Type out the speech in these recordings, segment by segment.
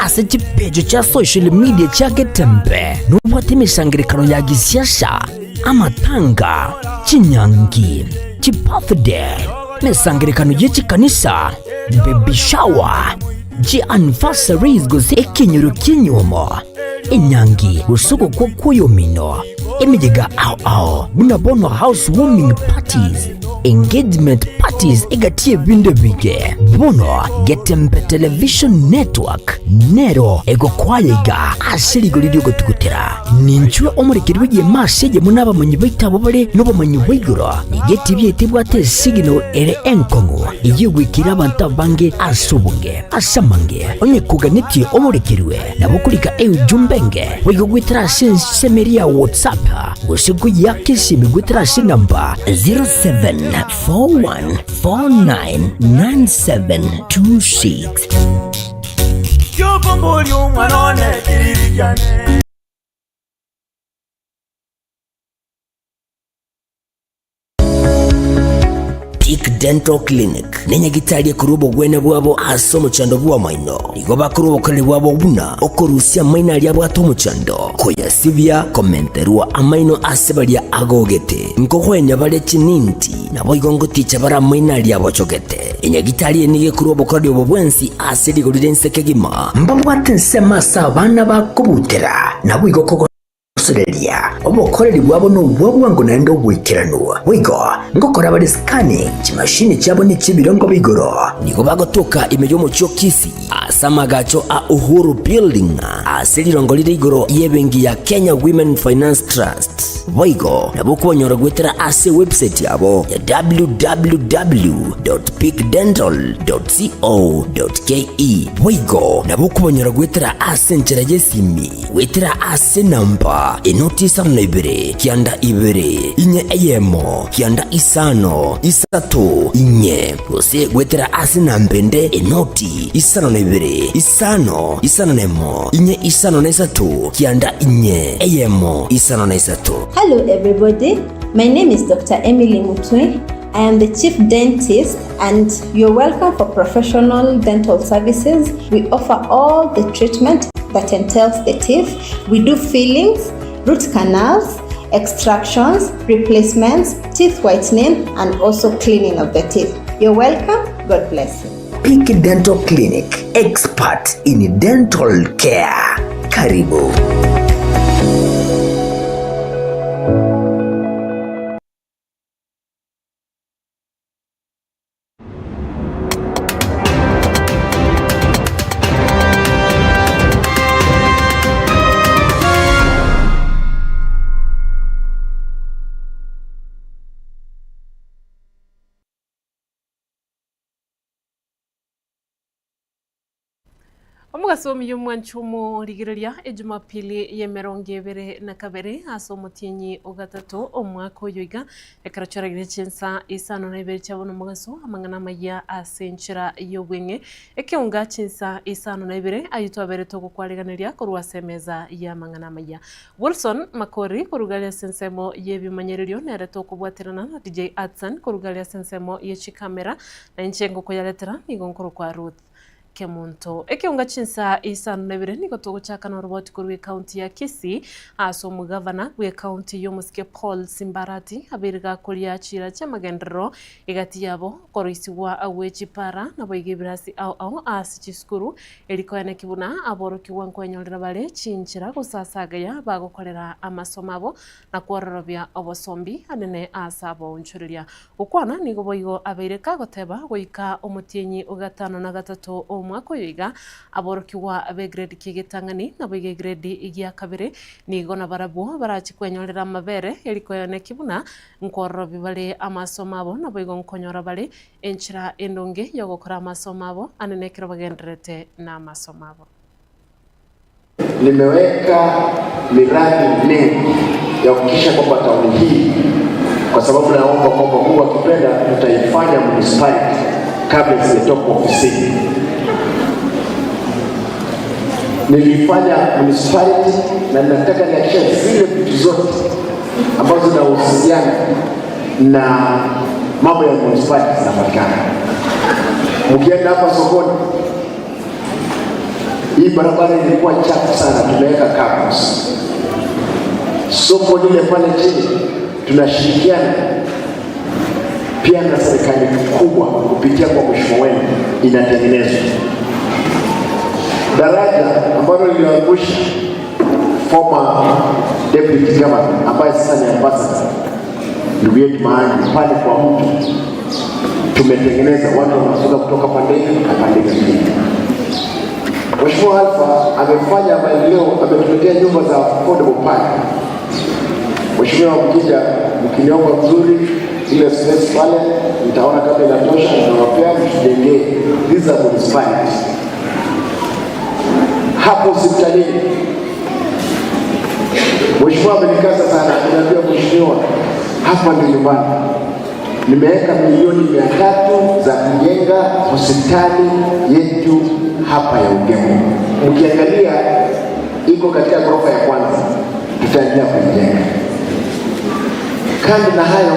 ase chipeji chia social media chia Getembe nobwate emesangerekano ya gisiasa, amatanga, chinyangi, chibirthday, emesangerekano ye chikanisa, baby shower, chianniversaries gose ekenyoro ki'enyuomo, enyangi gose ogokwa kw'oyomino, emeyega ao ao buna bono house warming parties, engagement parties egati y'ebinto ebinge. Bono Getembe Television Network nero egokwaya iga ase rigori ri'ogotugutera. Ninchwe omorekeri bw'egeema ase eyemo nabamanyi baito abwo bare nobomanyi bwa igoro. Nigo etibi yaito ebwate esigino ere enkong'u eyio egwekire abanto abange ase obonge. Ase amange, onye koganetie omorekerwe, nabo okorika eujumbe enge boigo goetera ase ensemo eria ya WhatsApp gose koyiaka esimi goetera ase enamba 0741499726. Giokomboria omwana one kiriri kiane. Peak Dental Clinic nenyagitari ekorwa obogwenia bwabo ase omochando bw'amaino. Nigo bakorwa obokoreri bwabo buna okorusia amaino aria abwate omochando, koyasibia, komenterwa amaino ase baria agogete, nkogwenia bare chininti, naboigo ngoticha bare amaino aria abochogete. Enyagitari eye nigo ekorwa obokoreri obo bwensi ase rigori ri'ense kegima. Mbabwate ensemo ase abana bakobutera, naboigo kogo. Gosereria obokoreri bwabo nobwa bwango naende oboikeranu. Boigo ngokora bare scanning chimashini chiabo ne chi'ebirengo bia igoro. Nigo bagotoka ime y'omochie o Kisii ase amagacho a Uhuru Building ase rirongo rire igoro y'ebenki ya Kenya Women Finance Trust. Boigo nabo okobanyora goetera ase ewebsite yabo ya www.peakdental.co.ke. Boigo nabo okobanyora goetera ase enchera y'esimi. Goetera ase namba enoti isano na ibere, kianda ibere, inye eyemo, kianda isano, isato, inye, gose goetera ase namba ende enoti isano na ibere, isano, isano na emo, inye isano na isato, kianda inye, eyemo, isano na isato. Hello everybody, my name is Doctor Emily Mutwe, I am the chief dentist and you're welcome for professional dental services. We offer all the treatment that entails the teeth. We do fillings, root canals, extractions, replacements, teeth whitening and also cleaning of the teeth. You're welcome. God bless you. Peak Dental Clinic, expert in dental care. Karibu. Omogaso omuya omwanche omorigereria ejumapili y'emerongo ebere na kabere ase omotienyi o gatato omwaka oyo iga ekero chiaragire chinsa isano na ibere chia bono omogaso amang'ana amayia ase enchera y'obweng'e ekeunga chinsa isano na ibere ayio twabere togokwariganeria korwa ase emeza y'amang'ana amayia. Wilson Makori korwa gari ase ensemo y'ebimanyererio nere tokobwaterana na DJ Adson korwa gari ase ensemo ye chikamera na inche ngokoyaretera nigo nkorokwa Ruth Kemunto. Ekeunga chinsa isano na ibere nigo togochaka noroboti korwa ecounty ya Kisii ase omogavana bw'ecounty y'omosike Paul Simbarati abeire gakoria chiira chi'amagenderero egati yabo koroisigwa gwe chipara naboigo ebirasi ao ao ase chisukuru eri koeneki buna aborokigwa nkwenyorera bare chinchera gose ase agaya bagokorera amasomo abo na kwororobia obosombi anene ase abaonchoreria. Gokwana nigo boigo abeire kagoteba goika omotienyi o gatano na gatato omwaka oyo iga, aborokigwa b'egredi ki'egetang'ani naboigo egredi gia kabere nigo nabarabwo barache kwenyorera amabere eri koeoneki buna nkwororobia bare amasomo abo naboigo nkonyora bare enchera endonge y'ogokora amasomo abo anene ekero bagendererete namasomo abo. Nimeweka miradi mingi ya kuhakikisha kwamba tauni hii, kwa sababu naomba kwamba Mungu akipenda tutaifanya municipality kabla sijatoka ofisini. Nilifanya municipality na nataka nihakikishe zile vitu zote ambazo zinahusiana na mambo ya municipality zinapatikana. Mkienda hapa sokoni. Hii barabara ilikuwa chafu sana, tumeweka cabros. Soko lile pale chini tunashirikiana pia na serikali kubwa kupitia kwa mheshimiwa wenu inatengenezwa. Daraja ambalo liliangusha former deputy governor ambaye sasa ni ambassador ndugu yetu Maangi pale kwa mtu tumetengeneza, watu wanavuka kutoka pande hii na pande nyingine. Mheshimiwa Alpha amefanya maendeleo, ametuletea nyumba za affordable pale. Mheshimiwa, mkija mkiniomba mzuri ile space pale, nitaona kama inatosha, nitawapea mtujengee. These are municipalities. Hapo hospitalini Mheshimiwa amenikaza sana, ameniambia mheshimiwa, hapa ndio nyumbani, nimeweka milioni 300 za kujenga hospitali yetu hapa ya Ugemo. Mkiangalia iko katika ghorofa ya kwanza, tutaendelea kuijenga. Kando na hayo,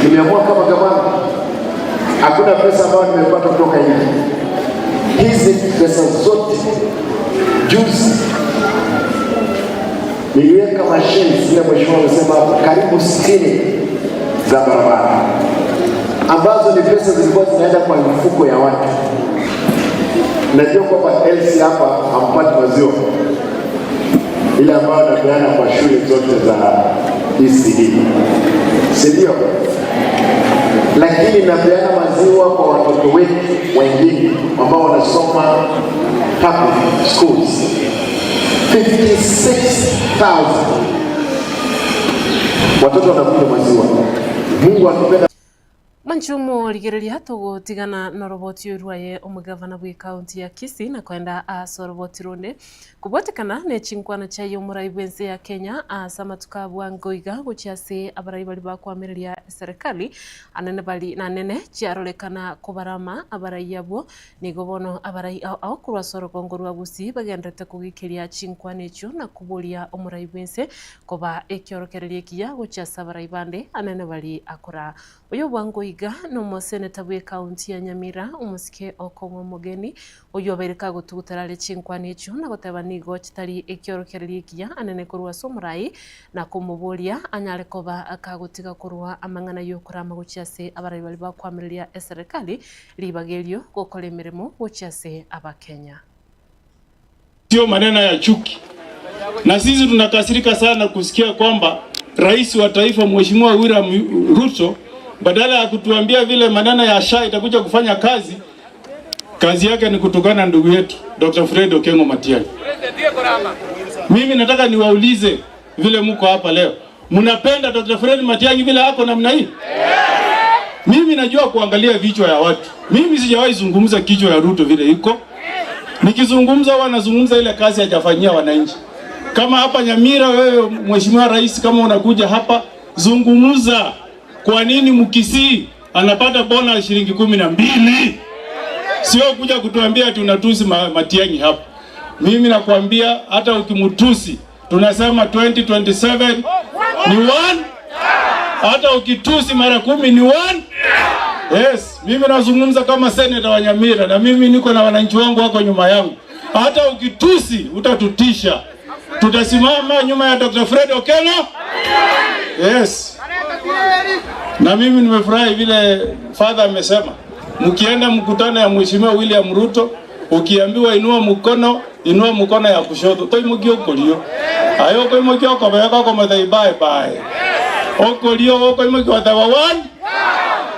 nimeamua kama gavana, hakuna pesa ambayo nimepata kutoka nje. Hizi pesa zote juzi niliweka mashine zile, mheshimiwa amesema hapo, karibu 60 za barabara ambazo ni pesa zilikuwa zinaenda kwa mifuko ya watu. Najua kwamba LC hapa hampati maziwa ile ambayo anapeana kwa shule zote za ECD, si ndio? Lakini napeana maziwa kwa watoto wetu wengine ambao wanasoma public schools 56,000 watoto wanakunywa maziwa. Mungu akipenda Manchumo rigereria togotigana noroboti oyo rwaye omogavana bwe county ya Kisii na koenda ase oroboti ronde kobwatekana ne chinkwana chiaye omorai bwense ya Kenya ase amatuko a bwango iga gochia ase abarai baria bakoamereria eserekari anene bari nanene chiarorekana kobarama abarai abwo Nigo bono abarai ao ao korwa ase orogongo rwa Gusii bagendererete kogikeria chinkwana echio na koboria omorai bw'ense koba ekiorokererio ekiya gochia ase abarai bande anene baria akora. Oyo bwango iga nomoseneta bw'ecounty ya Nyamira omosike okong'wa omogeni oyio obeire kagotugutera are chinkwana echio na goteba nigo chitari ekiorokererio ekiya anene korwa ase omorai na komoboria anyare koba kagotiga korwa amang'ana y'okorama gochia ase abarai baria bakoamereria eserekari Ribaga erio gokora emeremo gochia ase Abakenya. Sio maneno ya chuki, na sisi tunakasirika sana kusikia kwamba rais wa taifa Mheshimiwa William Ruto badala ya kutuambia vile maneno ya SHA itakuja kufanya kazi, kazi yake ni kutukana ndugu yetu Dr. Fred Okengo Matiang'i. Mimi nataka niwaulize vile mko hapa leo, mnapenda Dr. Fred Matiang'i vile ako namna hii? Mimi najua kuangalia vichwa ya watu. Mimi sijawahi zungumza kichwa ya Ruto vile iko. Nikizungumza huwa nazungumza ile kazi hajafanyia wananchi. Kama hapa Nyamira, wewe Mheshimiwa Rais, kama unakuja hapa zungumza kwa nini Mkisii anapata bona shilingi 12, sio kuja kutuambia ati unatusi Matiang'i hapa. Mimi nakwambia hata ukimtusi tunasema 2027 ni one hata ukitusi mara 10 ni one. Yes, mimi nazungumza kama seneta wa Nyamira na mimi niko na wananchi wangu wako nyuma yangu. Hata ukitusi utatutisha, tutasimama nyuma ya Dr. Fred Okello. Yes, na mimi nimefurahi vile father amesema, mkienda mkutano ya Mheshimiwa William Ruto, ukiambiwa inua mkono, inua mkono ya kushoto toimokia okorio ayo okoimokia okobeka okomothai bye bye okorio okoimokia oteba one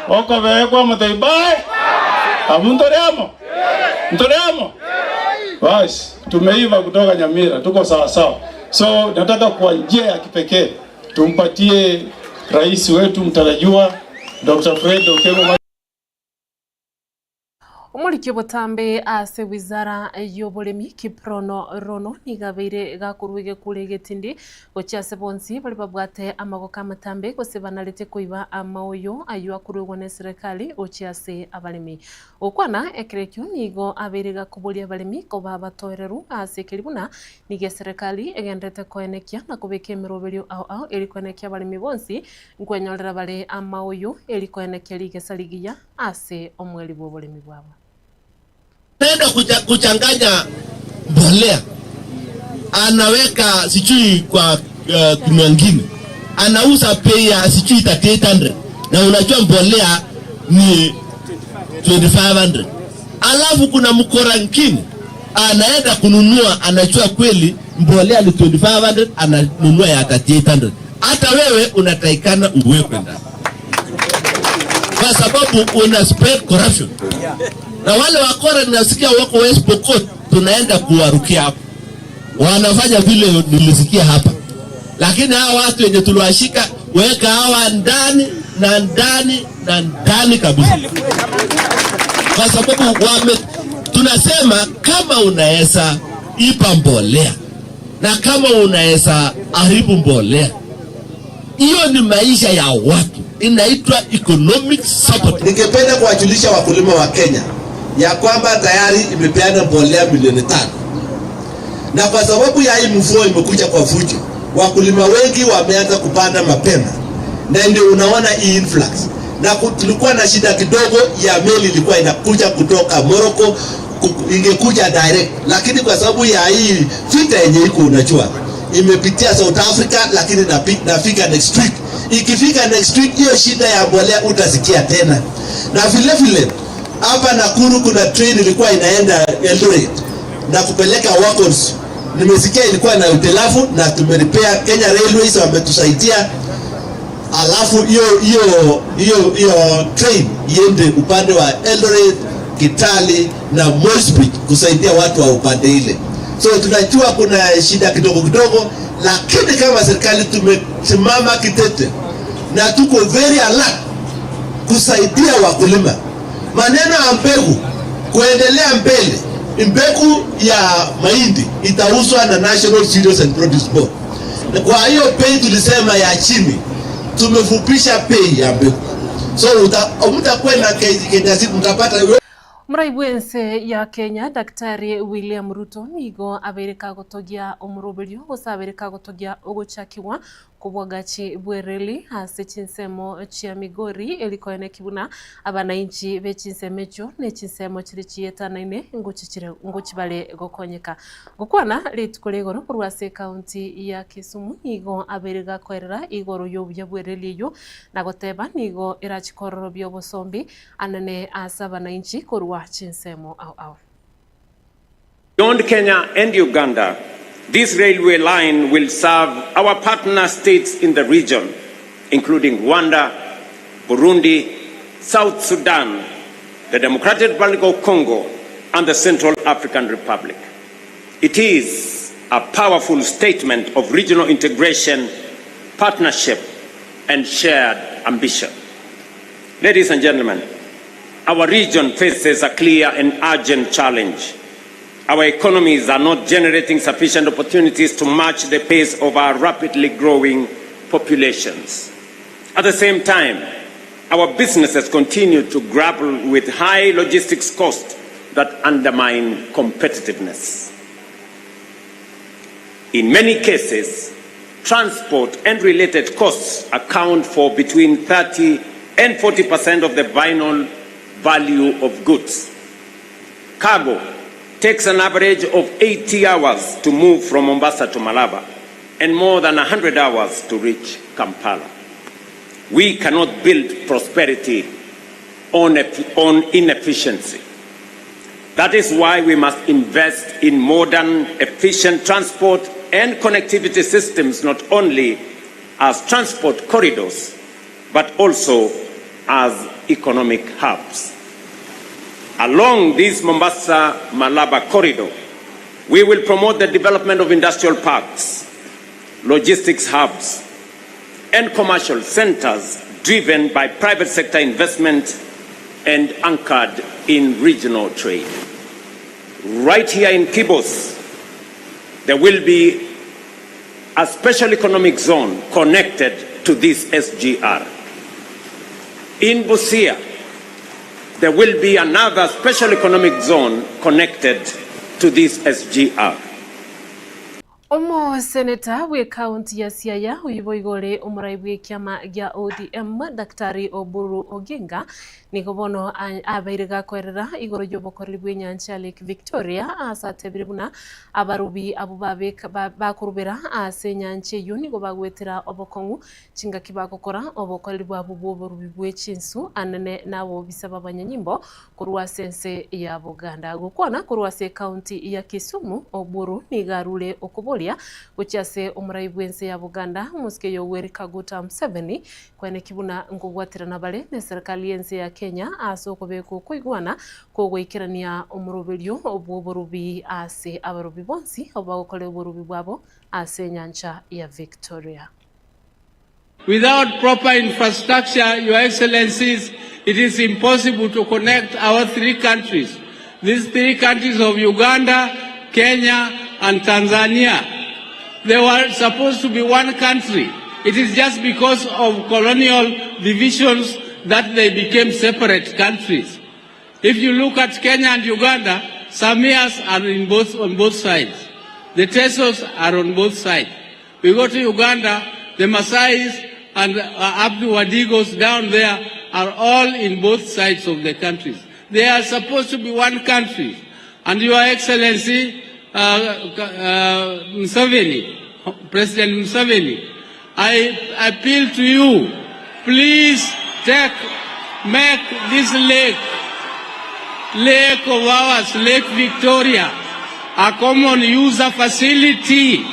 okobekwa omothai bye abwo ntore amo ntore amo basi tumeiva kutoka Nyamira tuko sawa sawa. So nataka kwa njia ya kipekee tumpatie rais wetu mtarajiwa Dr. Fred Okengo Omoriki obotambe ase wizara y'oboremi Kiprono Rono nigo abeire gakorwa egekuro egetindi gochia ase bonsi baria babwate amagoko amatambe gose banarete koiba amaoyo aywo akoruegwa na eserekari gochia ase abaremi. Gokwana ekero ekio nigo abeire gakoboria abaremi koba abatoereru ase ekeri buna nigo eserekari egenderete koenekia na kobeka emeroberio ao ao eri koenekia abaremi bonsi nkwenyorera bare amaoyo eri koenekia rigesa rigiya ase omweri bw'oboremi bwabo. Penda kuchanganya mbolea anaweka sijui kwa uh, anauza bei ya sijui 3800 na unajua mbolea ni 2500. Alafu kuna mkora ngine anaenda kununua, anajua kweli mbolea ni 2500, ananunua ya 3800. Hata wewe unataikana uwekwe ndani kwa sababu una spread corruption. Na wale wakora ninasikia wako West Pokot, tunaenda kuwarukia hapo, wanafanya vile nilisikia hapa, lakini hawa watu wenye tuliwashika, weka hawa ndani na ndani na ndani kabisa, kwa sababu wame, tunasema kama unaweza ipa mbolea na kama unaweza haribu mbolea, hiyo ni maisha ya watu, inaitwa economic support. Ningependa kuwajulisha wakulima wa Kenya ya kwamba tayari imepeana mbolea milioni tano na kwa sababu ya hii mvua imekuja kwa fujo, wakulima wengi wameanza kupanda mapema, na ndio unaona hii influx. Na tulikuwa na shida kidogo ya meli ilikuwa inakuja kutoka Morocco, ingekuja direct, lakini kwa sababu ya hii vita yenye iko, unajua imepitia South Africa, lakini nafika next week. Ikifika next week, hiyo shida ya mbolea utasikia tena. Na vile vile hapa Nakuru kuna train ilikuwa inaenda Eldoret na kupeleka wagons. Nimesikia ilikuwa na hitilafu na tumeripea Kenya Railways wametusaidia, alafu hiyo hiyo hiyo hiyo train iende upande wa Eldoret, Kitale na Moi's kusaidia watu wa upande ile. So tunajua kuna shida kidogo kidogo, lakini kama serikali tumesimama kitete na tuko very alert kusaidia wakulima. Maneno ya mbegu kuendelea mbele, mbegu ya mahindi itauzwa na National Cereals and Produce Board. Na kwa hiyo bei tulisema ya chini, tumefupisha bei ya mbegu, so mtakuwa na Kenya Seed mtapata Omorai bwense ya Kenya Daktari William Ruto nigo abeire kagotogia omoroberio gose abeire kagotogia ogochakigwa kobwagachi bwereli ase chinsemo chia Migori erikoeneki buna abanainchi be chinsemo echio na echinsemo chiri chietanaine ngochichire ngochibare gokonyeka. Gokwana rituko ria igoro korwa ase ekaunti ya Kisumu nigo abeire gakoerera igoro ya obuya bwereli eywo na goteba nigo erachikororobia obosombi anene ase abanainchi korwa chinsemo ao ao. Beyond Kenya and Uganda, this railway line will serve our partner states in the region, including Rwanda, Burundi, South Sudan, the Democratic Republic of Congo, and the Central African Republic. It is a powerful statement of regional integration, partnership, and shared ambition. Ladies and gentlemen, our region faces a clear and urgent challenge. Our economies are not generating sufficient opportunities to match the pace of our rapidly growing populations. At the same time, our businesses continue to grapple with high logistics costs that undermine competitiveness. In many cases, transport and related costs account for between 30 and 40% of the final value of goods. Cargo takes an average of 80 hours to move from Mombasa to Malaba and more than 100 hours to reach Kampala. We cannot build prosperity on, on inefficiency. That is why we must invest in modern, efficient transport and connectivity systems, not only as transport corridors, but also as economic hubs. Along this Mombasa Malaba corridor, we will promote the development of industrial parks, logistics hubs, and commercial centers driven by private sector investment and anchored in regional trade. Right here in Kibos, there will be a special economic zone connected to this SGR. In Busia, there will be another special economic zone connected to this SGR. Omoseneta bw'ekaunti ya Siaya oyio boigo ore omorai bw'ekiama gia ODM Daktari Oburu Oginga nigo bono abeire gakoerera igoro y'obokoreri bw'enyancha ya Lake Victoria ase atebire buna abarubi abwo bakorubera ase enyancha eyio nigo bagwetera obokong'u chingaki bagokora obokoreri bwabo bw'oborubi bwe chinsu anene nabobisa b'abanyanyimbo korwa ase ense ya Buganda. Gokwana korwa ase ekaunti ya Kisumu, Oburu nigo arure okoboria gochia ase omorai bw'ense ya Buganda, omosike Yoweri Kaguta Museveni, koeneki buna nkobwaterana bare neserikali y'ense ya Kenya ase okobeka okoigwana kw'ogoikerania omoroberio bw'oborubi ase abarubi bonsi abwo bagokora oborubi bwabo ase enyancha ya Victoria. Without proper infrastructure, Your Excellencies, it is impossible to connect our three countries. These three countries of Uganda, Kenya, and Tanzania. They were supposed to be one country. It is just because of colonial divisions that they became separate countries. If you look at Kenya and Uganda, Samias are in both, on both sides. The Tesos are on both sides. We go to Uganda, the Maasais and Abdu Wadigos down there are all in both sides of the countries. They are supposed to be one country. And Your Excellency, uh, uh, Museveni, President Museveni, I appeal to you, please take, make this lake, lake of ours, Lake Victoria, a common user facility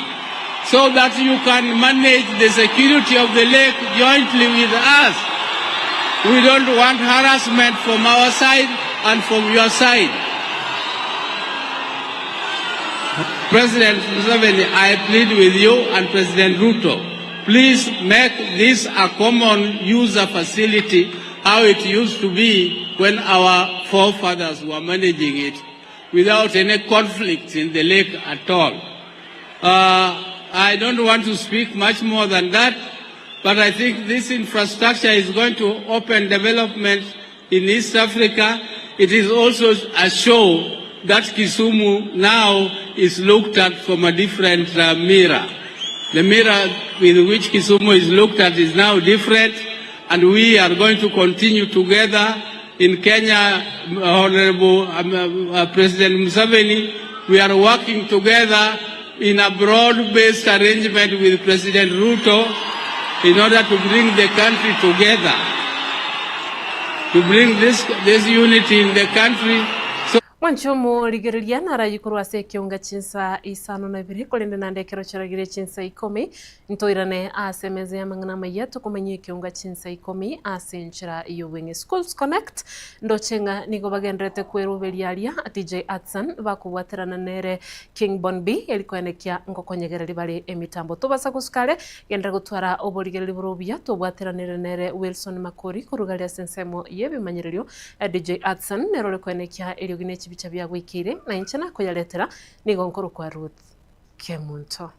so that you can manage the security of the lake jointly with us. We don't want harassment from our side and from your side. President Museveni, I plead with you and President Ruto, please make this a common user facility how it used to be when our forefathers were managing it without any conflict in the lake at all. Uh, I don't want to speak much more than that, but I think this infrastructure is going to open development in East Africa. It is also a show that Kisumu now is looked at from a different uh, mirror. The mirror with which Kisumu is looked at is now different, and we are going to continue together in Kenya, Honorable um, uh, President Museveni. We are working together in a broad-based arrangement with President Ruto in order to bring the country together, to bring this, this unity in the country. So Mwanche omorigereria narayie korwa ase ekeonga chinsa isano na ibere, korende naende ekero chiaragire chinsa ikomi, ntoirane ase emesa y'amang'ana amayia tokomanyia ekeonga chinsa ikomi ase enchera y'obweng'e. Schools Connect ndoche ng'a nigo bagendererete kweroberia aria DJ Atsan bakobwaterana nere King Bon B eri koenekia ngokonyegereria bare emitambo. Tobasa gosuka are, genderera gotwara oborigereria bore obuya tobwateranire nere Wilson Makori koruga aria ase ensemo y'ebimanyererio. DJ Atsan nere ore koenekia eriogi ne chibicha biagoikeire, na inche nakoyaretera nigo nkorokwa Ruth Kemunto.